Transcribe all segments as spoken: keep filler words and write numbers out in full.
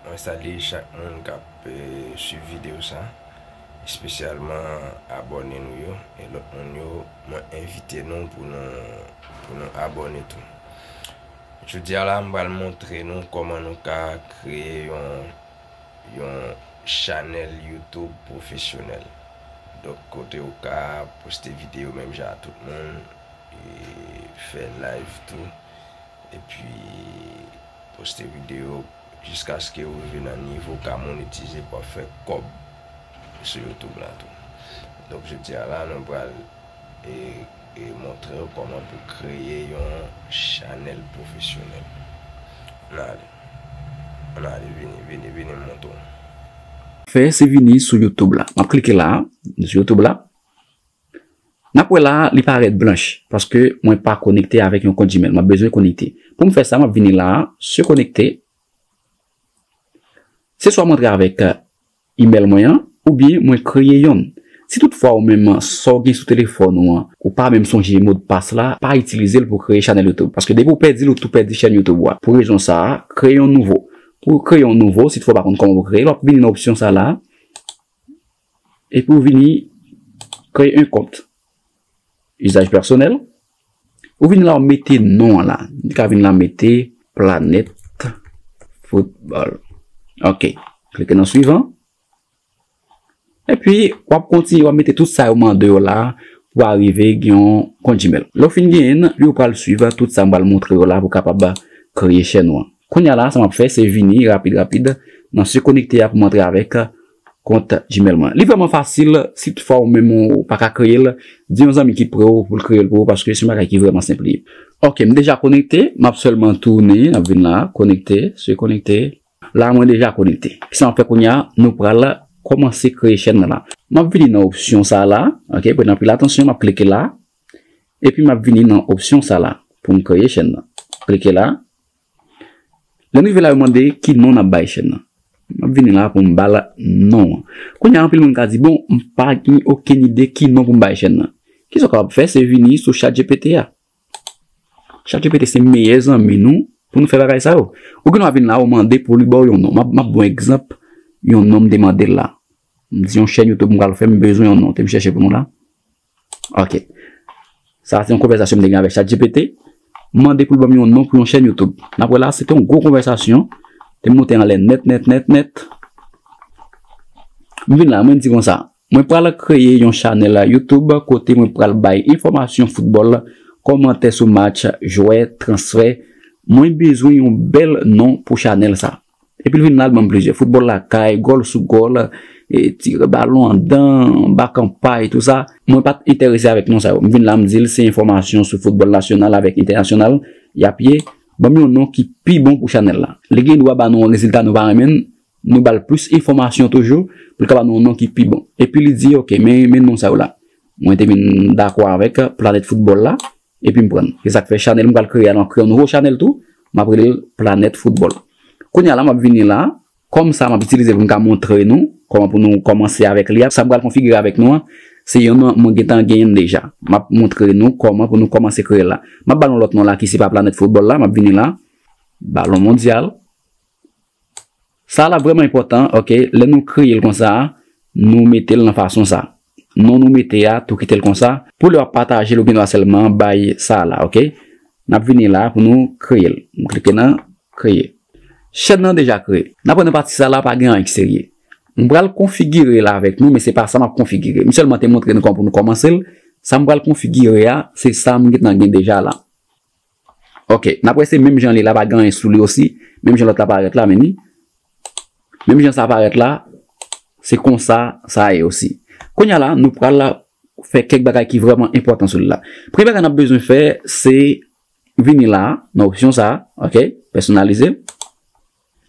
Mwen salye chak moun k ap, eh, swiv videyo sa, espesyalman abòne nou yo, e lòt moun yo, mwen envite nou pou nou, pou nou abòne tou. Jodi a la, m pral montre nou kòman nou ka kreye yon, yon chanèl YouTube pwofesyonèl. Donk, kote ou ka poste videyo menm jan a tout moun, e fè live tou, epi poste videyo jiskaske ou rive nan nivo w ka monetize pou w ap fè kòb sou YouTube la tou. Donk, jodi a la, nou pral, e, e montre w kòman pou kreye yon chanèl pwofesyonèl. Ann ale. Ann ale, vini, vini, vini, m montre w. Fè, se vini sou YouTube la. M ap klike la, sou YouTube la. N ap wè la, li parèt blanch, paske mwen pa konekte avèk yon kont Gmail. M ap bezwen konekte. Pou m fè sa, m ap vini la, se konekte. Se swa m antre avèk, eh, email mwen an, oubyen mwen kreye yonn. Si toutfwa ou menm, sa w gen sou telefòn ou an, ou pa menm sonje modpas la, pa itilize l pou kreye chanèl YouTube. Paske depi w pèdi l, ou tou pèdi chèn YouTube ou a. Pou rezon sa a, kreye yon nouvo. Pou w kreye yon nouvo, si toutfwa w pa konn kòman pou kreye l, w ap vini nan opsyon sa la. Epi w vini kreye yon kont. Usage personnel. Ou vini la, w mete non an la. Ou ka vin la, mete Planèt Foutbòl. Ok. Klike nan swivan. Epi, w ap kontinye, w ap mete tout sa yo mande w la pou w arive gen yon kont Gmail. Lè w fin genyen l, epi w pral swiv tout sa m pral montre w la pou w kapab kreye chèn ou an. Kounye a la, sa m ap fè, se vini rapid, rapid, nan se konekte a pou m antre avèk kont Gmail mwen. Li vrèman fasil, si toutfwa ou menm ou pa ka kreye l, di yon zanmi ki pre w pou l kreye l pou ou, paske se yon bagay ki vrèman senp li ye. Ok, m deja konekte, m ap sèlman tounen, n ap vin la, konekte, se konekte. La, mwen deja konekte. Sa m ap fè kounye a, nou pral kòmanse kreye chèn nan la. M ap vini nan opsyon sa la, ok, pran anpil atansyon, m ap klike la, epi m ap vini nan opsyon sa la pou m kreye chèn nan. Klike la. Lè n rive la, yo mande ki non n ap bay chèn nan. M ap vini la pou m ba l non an. Kounye a, anpil moun ka di, bon, m pa gen okenn ide ki non pou m bay chèn nan. Kisa w kapab fè, se vini sou ChatGPT a. ChatGPT se meyè zanmi nou pou nou fè bagay sa yo. Ou gen dwa vin la, ou mande pou li ba w yon non. M ap, m ap ba w egzanp yon non m te mande l la. M di yon chèn YouTube m pral fè, m bezwen yon non. Te m chèche pou nou la. Ok. Sa a se yon konvèsasyon m te gen avèk ChatGPT. M mande pou l ban m yon non pou yon chèn YouTube. N ap wè la, se te yon gwo konvèsasyon. Te monte anlè nèt, nèt, nèt, nèt. M vin la, mwen di konsa, mwen pral kreye yon chanèl YouTube kote mwen pral bay enfòmasyon foutbòl, kòmantè sou match, jwè, transfè. Mwen bezwen yon bèl non pou chanèl sa. Epi l vin la, l ban m plizyè. Foutbòl lakay, gòl sou gòl, e, tire balon anndan, bak an pay, tou sa. Mwen pa t enterese avèk non sa yo. M vin la, m di l se enfòmasyon sou foutbòl nasyonal avèk entènasyonal y ap ye. Ban m yon non ki pi bon pou chanèl la. Li gen dwa ba nou yon rezilta nou pa renmen l, nou ba l plis enfòmasyon toujou, pou l ka ba nou yon non ki pi bon. Epi li di, ok, men, men non sa yo la. Mwen te vin dakò avèk Planèt Foutbòl la. Epi m pran l. Se sa k fè chanèl m pral kreye a, m ap kreye yon nouvo chanèl tou, m ap rele l Planèt Foutbòl. Kounye a la, m ap vini la, kòm sa m ap itilize pou m ka montre nou kòman pou nou kòmanse avèk li a. Sa m pral konfigire avèk nou an, se yon non mwen gentan genyen deja. M ap montre nou kòman pou nou kòmanse kreye l la. M ap ba nou lòt non la ki se pa Planèt Foutbòl la, m ap vini la, Balon Mondyal. Sa la vrèman enpòtan, ok? Lè nou kreye l konsa, nou mete l nan fason sa. Non nou mete a, tou kite l konsa. Pou lè w ap pataje l, ou gen dwa sèlman bay sa la, ok? N ap vini la pou nou kreye l. M klike nan kreye. Chèn nan deja kreye. N ap wè nan pati sa la, pa gen anyen ki serye. M pral konfigire l avèk nou, men se pa sa m ap konfigire. M sèlman te montre nou kòman pou nou kòmanse l. Sa m pral konfigire a, se sa m gentan gen deja la. Ok, n ap wè se menm jan li la, pa gen anyen sou li osi. Menm jan lòt la parèt la, men ni. Menm jan sa parèt la, se konsa sa ye osi. Kounye a la, nou pral fè kèk bagay ki vrèman enpòtan sou li la. Premye bagay n ap bezwen fè, se vini la, nan opsyon sa, ok, pèsonalize.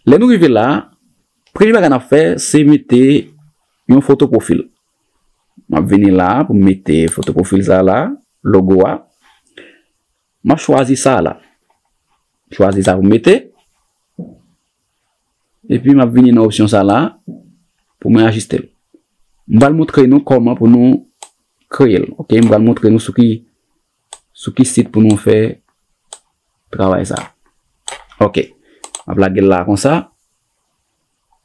Lè nou rive la, premye bagay n ap fè, se mete yon foto pwofil. M ap vini la pou m mete foto pwofil sa la, logo a. M ap chwazi sa la. Chwazi sa pou m mete. Epi m ap vini nan opsyon sa la pou mwen ajiste l. M pral montre nou kòman pou nou kreye l. Ok, m pral montre nou sou ki, sou ki sit pou nou fè travay sa. Ok. M ap lage l la konsa.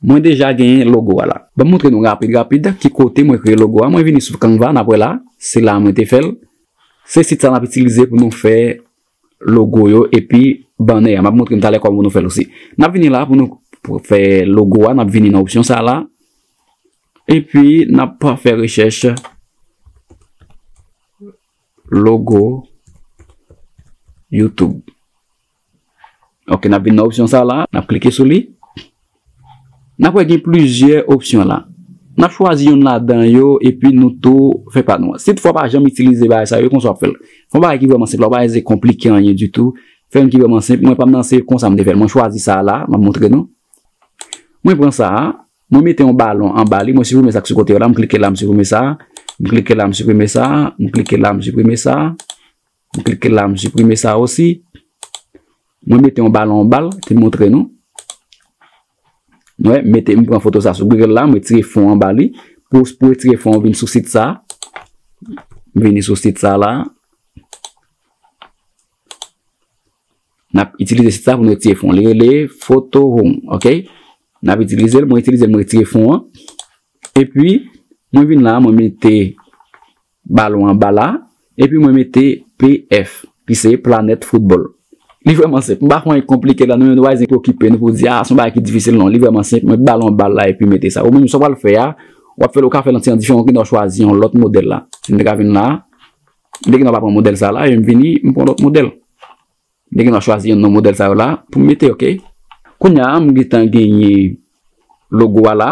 Mwen deja genyen logo a la. Ban m montre nou rapid, rapid, ki kote mwen kreye logo a. Mwen vini sou Canva, n ap wè la. Se la mwen te fè l. Se sit sa n ap itilize pou nou fè logo yo epi banner a. M ap montre nou talè kòman pou nou fè l osi. N ap vini la pou nou pou fè logo a, n ap vini nan opsyon sa la. Epi n ap fè rechèch logo YouTube. Ok, n ap vin nan opsyon sa la, n ap klike sou li. N ap wè gen plizyè opsyon la. N ap chwazi youn ladan yo epi nou tou fè pa nou an. Si toutfwa w pa janm itilize bagay sa yo, konsa w ap fè l. Fè yon bagay ki vrèman senp, w pa eze konplike anyen ditou. Fè youn ki vrèman senp. Mwen pa m nan se konsa m te fè l. Mwen chwazi sa la, m ap montre nou. Mwen pran sa a, mwen mete yon balon anba li, mwen siprime sa k sou kote yo la, m klike la, m siprime sa, m klike la, m siprime sa, m klike la, m siprime sa, m klike la, m siprime sa osi. Mwen mete yon balon anba l, te montre nou. Mwen mete, m pran foto sa sou Google la, mwen retire fon anba li. Pou, pou retire fon, vin sou sit sa. M vini sou sit sa la. N ap itilize sit sa pou nou retire fon. Li rele Photo Home, ok? N ap itilize l, mwen itilize l, mwen retire fon an. Epi, mwen vin la, mwen mete balon anba la. Epi, mwen mete P F, ki se Planet Football. Li vrèman senp. M pa fè anyen konplike la, nou menm nou pa bezwen okipe nou pou di, ah, se yon bagay ki difisil, non. Li vrèman senp. Mwen balon anba la, epi mete sa. Ou menm, sa w pral fè a, w ap fè l, ou ka fè l nan ti jan diferan, ou gen dwa chwazi yon lòt modèl la. Si m te ka vin la, m te gen dwa pa pran modèl sa la, e m vini, m pran lòt modèl. M te gen dwa chwazi youn nan modèl sa yo la pou m mete, ok? Kounye a, m gentan genyen logo a la.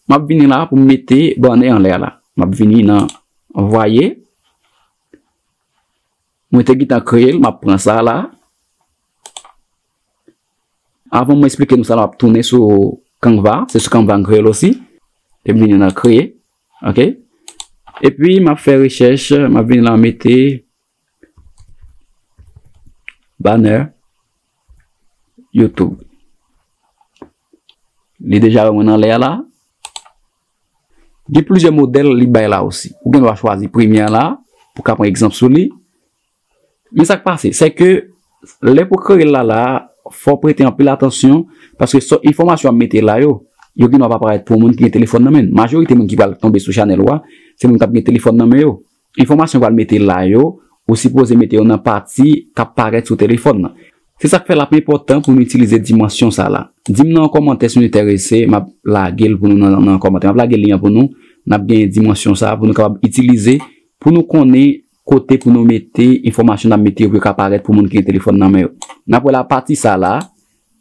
M ap vini la pou m mete banner anlè a la. M ap vini nan anvwaye. Mwen te gentan kreye l, m ap pran sa la. Avan mwen esplike nou sa, m ap tounen sou Canva. Se sou Canva m kreye l osi. Te vini nan kreye. Ok? Epi, m ap fè rechèch, m ap vini la, m mete banner YouTube. Li deja wè mwen nan lè a la. Gen plizyè modèl li bay la osi. Ou gen dwa chwazi premye a la, pou ka pran egzanp sou li. Men sa k pase, se ke lè pou kreye l la la, fò w prete anpil atansyon, paske sò, enfòmasyon w ap mete la yo, yo gen dwa pa parèt pou moun ki gen telefòn nan men l. Majorite moun ki pral tonbe sou chanèl ou a, se moun k ap gen telefòn nan men yo. Enfòmasyon w pral mete la yo, ou sipoze mete yo nan pati k ap parèt sou telefòn nan. Se sa k fè l ap enpòtan pou nou itilize dimansyon sa la. Di m nan yon kòmantè si nou enterese, m ap lage l pou nou nan, nan kòmantè. M ap lage lyen an pou nou, n ap genyen dimansyon sa a pou nou kapab itilize, pou nou konnen kote pou nou mete enfòmasyon n ap mete yo pou yo ka parèt pou moun ki gen telefòn nan men yo. N ap wè la pati sa la,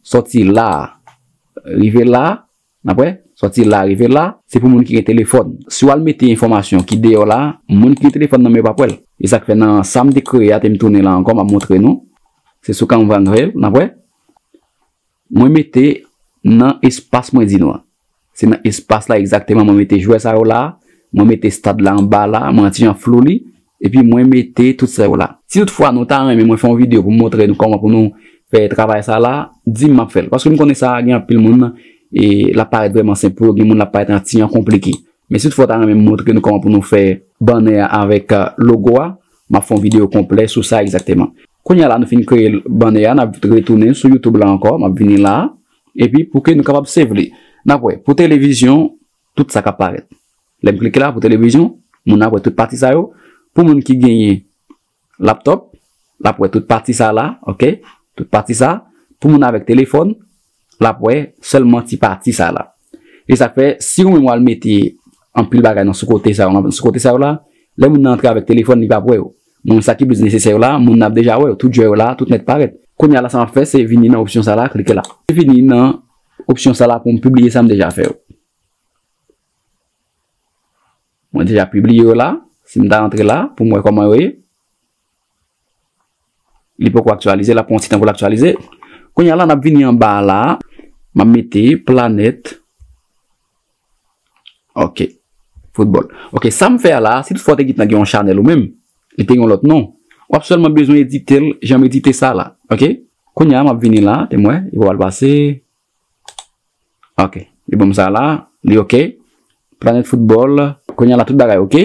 sòti la, rive la, n ap wè, sòti la, rive la, se pou moun ki gen telefòn. Si w al mete enfòmasyon ki deyò la, moun ki gen telefòn nan men yo p ap wè l. E sa k fè nan sa m te kreye a, te m tounen la ankò, m ap montre nou. Se sou Canva m fè l, n ap wè. Mwen mete nan espas mwen di nou an. Se nan espas la egzakteman mwen mete jwè sa yo la, mwen mete stad la anba la, mwen ti jan flou li, epi mwen mete tout sa yo la. Si toutfwa nou ta renmen mwen fè yon videyo pou m montre nou kòman pou nou fè travay sa la, di m, m ap fè l. Paske m konnen sa gen anpil moun, e l ap parèt vrèman senp pou yo, gen moun l ap parèt yon ti jan konplike. Men si toutfwa w ta renmen m montre nou kòman pou nou fè banner a avèk, eh, logo a, m ap fè yon videyo konplè sou sa egzakteman. Kounye a la, nou fin kreye banner a, n ap retounen sou YouTube la ankò, m ap vini la, epi pou ke nou kapab save li. N ap wè, pou televizyon, tout sa k ap parèt. Lè m klike la pou televizyon, moun ap wè tout pati sa yo. Pou moun ki genyen laptòp, l ap wè tout pati sa la, ok? Tout pati sa. Pou moun avèk telefòn, l ap wè sèlman ti pati sa la. E sa k fè, si ou menm w al mete anpil bagay nan sou kote sa yo, sou kote sa yo la, lè moun nan antre avèk telefòn, li p ap wè yo. Men sa ki plis nesesè yo la, moun nan ap deja wè yo, tout jwè yo la, tout nèt parèt. Kounye a la, sa m ap fè, se vini nan opsyon sa la, klike la. Se vini nan opsyon sa la pou m pibliye sa m deja fè yo. Mwen deja pibliye yo la. Si m ta antre la, pou m wè kòman yo ye. Li poko aktyalize, l ap pran yon ti tan pou l aktyalize. Kounye a la, n ap vini anba a la. M ap mete Planèt. Ok. Foutbòl. Ok, sa m fè a la, si toutfwa w te gentan gen yon chanèl ou menm, li te gen yon lòt non. W ap sèlman bezwen edite l, jan m edite sa la. Ok? Kounye a, m ap vini la, te m wè, li pral pase. Ok. Li ban m sa la, li ok. Planèt Foutbòl. Kounye a la, tout bagay ok.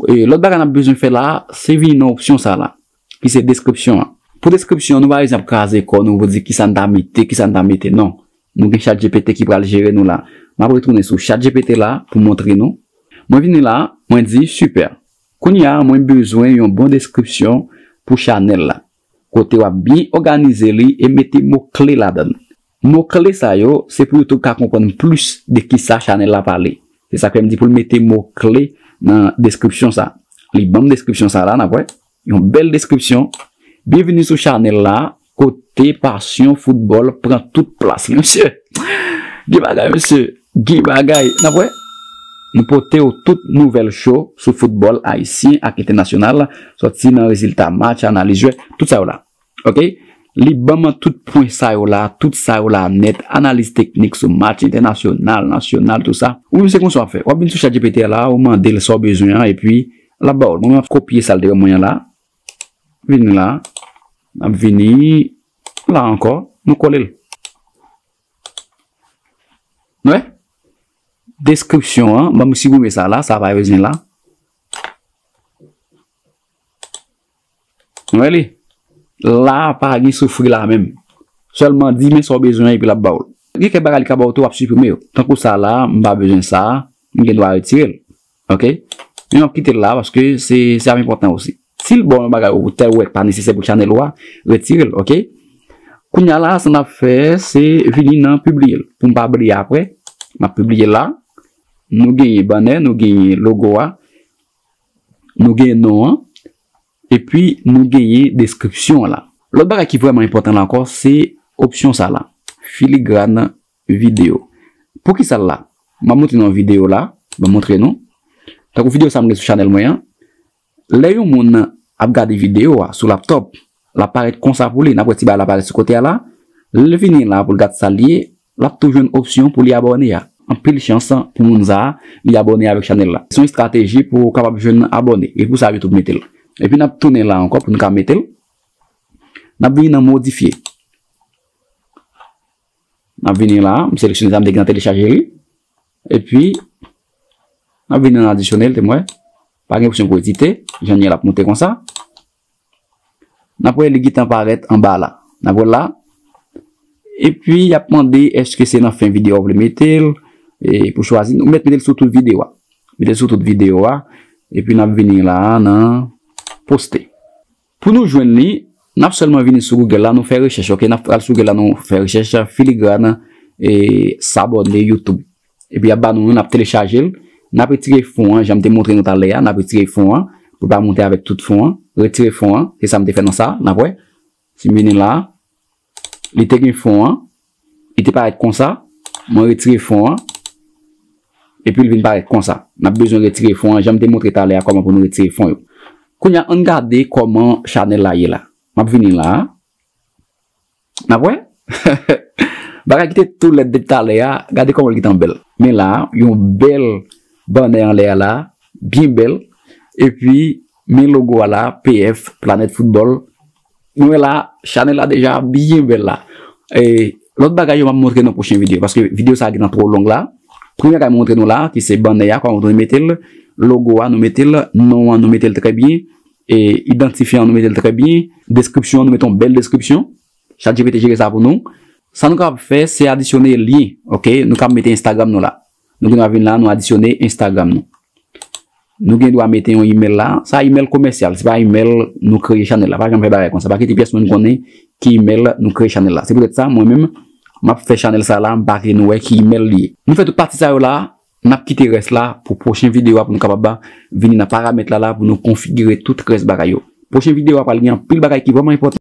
E lòt bagay n ap bezwen fè la, se vini nan opsyon sa la, ki se deskripsyon an. Pou deskripsyon, nou pa bezwen ap kraze kò nou pou di kisa n ta mete, kisa n ta mete, non. Nou gen ChatGPT ki pral jere nou la. M ap retounen sou ChatGPT la pou montre nou. Mwen vini la, mwen di, "Sipè. Kounye a, mwen bezwen yon bon deskripsyon pou chanèl la." Kote w ap byen òganize li e mete mo kle ladan l. Mo kle sa yo, se pou YouTube ka konprann plis de kisa chanèl la pale. Se sa k fè m di pou l mete mo kle nan deskripsyon sa. Li ban m deskripsyon sa la, n ap wè. Yon bèl deskripsyon. "Byenvini sou chanèl la, kote pasyon foutbòl pran tout plas li." Mesye, gen bagay, mesye, gen bagay. N ap wè. Nou pote w tout nouvèl cho sou foutbòl ayisyen ak entènasyonal, sòti nan rezilta match, analiz jwè, tout sa yo la. Ok? Li ban m tout pwen sa yo la, tout sa yo la nèt, analiz teknik sou match entènasyonal, nasyonal, tout sa. Ou menm se konsa w ap fè. W ap vin sou ChatGPT la, ou mande l sa w bezwen an, epi l ap ba w l. Mwen, m ap kopye sa l te ban mwen an la. Vini la. N ap vini la ankò. Nou kole l. Nou wè? Deskripsyon an, ban m siprime sa la, sa pa bezwen la. Nou wè li? La, pa gen soufri la menm. Sèlman di men sa w bezwen epi l ap ba w l. Gen kèk bagay li ka ba w tou, w ap siprime yo. Tankou sa la, m pa bezwen sa, m gen dwa retire l. Ok? Men m ap kite l la paske se, se ap enpòtan osi. Si l ba w yon bagay ou tèl wè pa nesesè pou chanèl ou a, retire l, ok? Kounye a la, sa n ap fè, se vini nan pibliye l. Pou m pa bliye apre, m ap pibliye l la. Nou genyen banè, nou genyen logo a, nou genyen non an, epi nou genyen deskripsyon an la. Lòt bagay ki vrèman enpòtan la ankò, se opsyon sa la, filigran videyo. Poukisa l la? M ap montre nou yon videyo la, m ap montre nou. Tankou videyo sa m gen sou chanèl mwen an, lè yon moun ap gade videyo a sou laptòp, l ap parèt konsa pou li. N ap wè ti bagay la parèt sou kote a la. Lè l vini la pou l gad sa l ye, l ap tou jwenn opsyon pou li abòne a. Anpil chans pou moun sa a, li abòne avèk chanèl la. Se yon estrateji pou w kapab jwenn abòne. E pou sa YouTube mete l. Epi n ap tounen la ankò pou n ka mete l. N ap vini nan modifye. N ap vini la, m seleksyone sa m te gen nan telechaje li. Epi, n ap vini nan adisyonèl, te m wè. Pa gen opsyon pou edite, jan l ye l ap moute konsa. N ap wè li gentan parèt anba la. N ap wè l la. Epi, y ap mande èske se nan fen videyo a w vle mete l, e pou chwazi. Nou mèt mete l sou tout videyo a. Mete l sou tout videyo a. Epi, n ap vini la nan poste. Pou nou jwenn li, n ap sèlman vini sou Google la, nou fè rechèch, ok? N ap al sou Google la, nou fè rechèch filigran e sabòne YouTube. Epi y ap ba nou, n ap telechaje l, n ap retire fon an, jan m te montre nou talè a, n ap retire fon an, pou l pa monte avèk tout fon an, retire fon an, se sa m te fè nan sa, n ap wè. Si m vini la, li te gen fon an, li te parèt konsa, mwen retire fon an, epi l vin parèt konsa. N ap bezwen retire fon an, jan m te montre talè a kòman pou nou retire fon yo. Kounye a, ann gade kòman chanèl la ye la. M ap vini la. N ap wè? Bagay ki te tou lèd depi talè a, gade kòman l gentan bèl. Men la, yon bèl banè anlè a la, byen bèl. Epi, men logo a la, P F, Planèt Foutbòl. Nou wè la, chanèl la deja byen bèl la. E, lòt bagay yo m ap montre nan pwochen videyo, paske videyo sa a gentan twò long la. Premye bagay m montre nou la, ki se banè a, kòman nou mete l, logo a, nou mete l, non an, nou mete l trè byen, e, idantifyan an, nou mete l trè byen, deskripsyon an, nou mete yon bèl deskripsyon. ChatGPT jere sa pou nou. Sa nou kapab fè, se adisyone lyen, ok? Nou kapab mete Instagram nou la. Nou gen dwa vin la, nou adisyone Instagram nou. Nou gen dwa mete yon email la. Sa email komèsyal, se pa email nou kreye chanèl la. Pa janm fè bagay konsa. Pa kite pyès moun konnen ki email nou kreye chanèl la. Se poutèt sa, mwen menm, m ap fè chanèl sa la, m pa vle nou wè ki email li ye. Nou fè tout pati sa yo la, n ap kite rès la pou pwochen videyo a pou nou kapab vini nan paramèt la la pou nou konfigire tout rès bagay yo. Pwochen videyo a pral gen anpil bagay ki vrèman enpòtan.